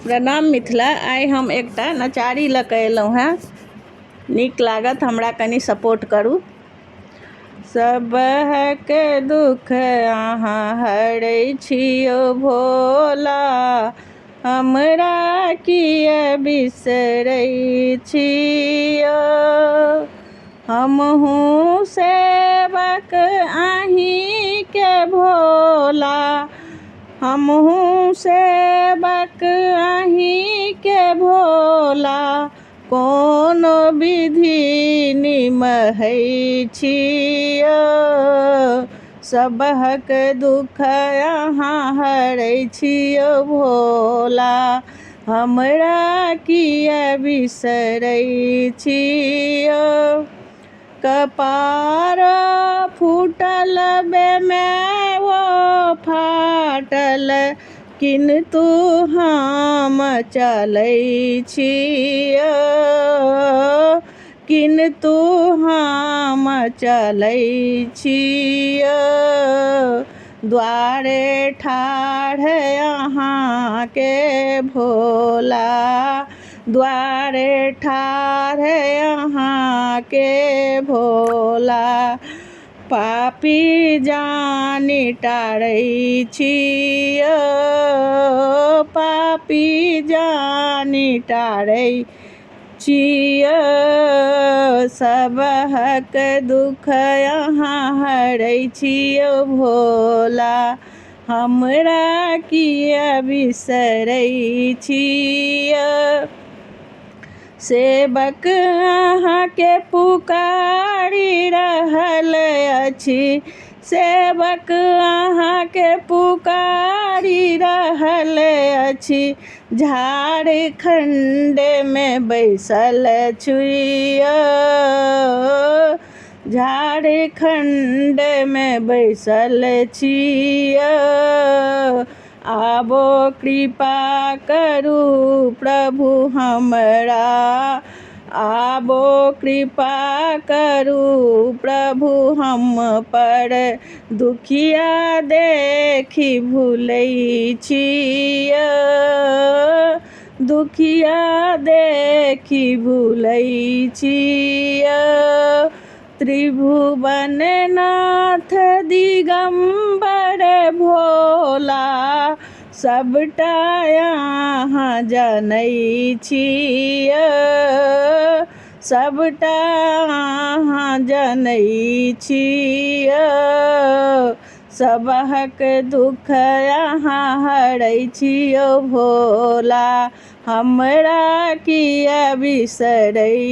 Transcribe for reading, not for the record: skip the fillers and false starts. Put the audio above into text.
प्रणाम मिथिला। आइ हम एकटा नचारी लऽ कऽ एलहुँ हेँ। नीक लागत हमरा कनि सपोर्ट करू। सबहक दुख अहाँ हरै छियौ भोला, हमरा किए बिसरै छियौ। हमहूँ सेवक अहीँके भोला, हमहूँ सेवक अहीँके भोला, कोनो विधि निमहै छियौ। सबहक दुख अहाँ हरै छियौ भोला, हमरा किए बिसरै छियौ। कपार फूटल बेमेवो फाटल, किन्तु हम चलै छियौ, किन्तु हम चलै छियौ। द्वारे ठाढ़ अहाँके भोला, द्वारे ठाढ़ अहाँके भोला, पापी जानि टारै छियौ, पापी जानि टारै छियौ। सबहक दुख अहाँ हरै छियौ भोला, हमरा किए बिसरै छियौ। सेवक अहाँके पुकारि रहल अछि, सेवक अहाँके पुकारि रहल अछि, झारखण्डमे बैसल छियौ, झारखण्डमे बैसल छियौ। आबो कृपा करू प्रभु हमरा, आबो कृपा करू प्रभु हम पर, दुखिया देखि भूलै छियौ, दुखिया देखि भूलै छियौ। त्रिभुवन नाथ दिगम्बर भोला, सबटा अहाँ जनै छियौ, सबटा अहाँ जनै छियौ। सबहक दुख अहाँ हरै छियौ भोला, हमरा किए बिसरै।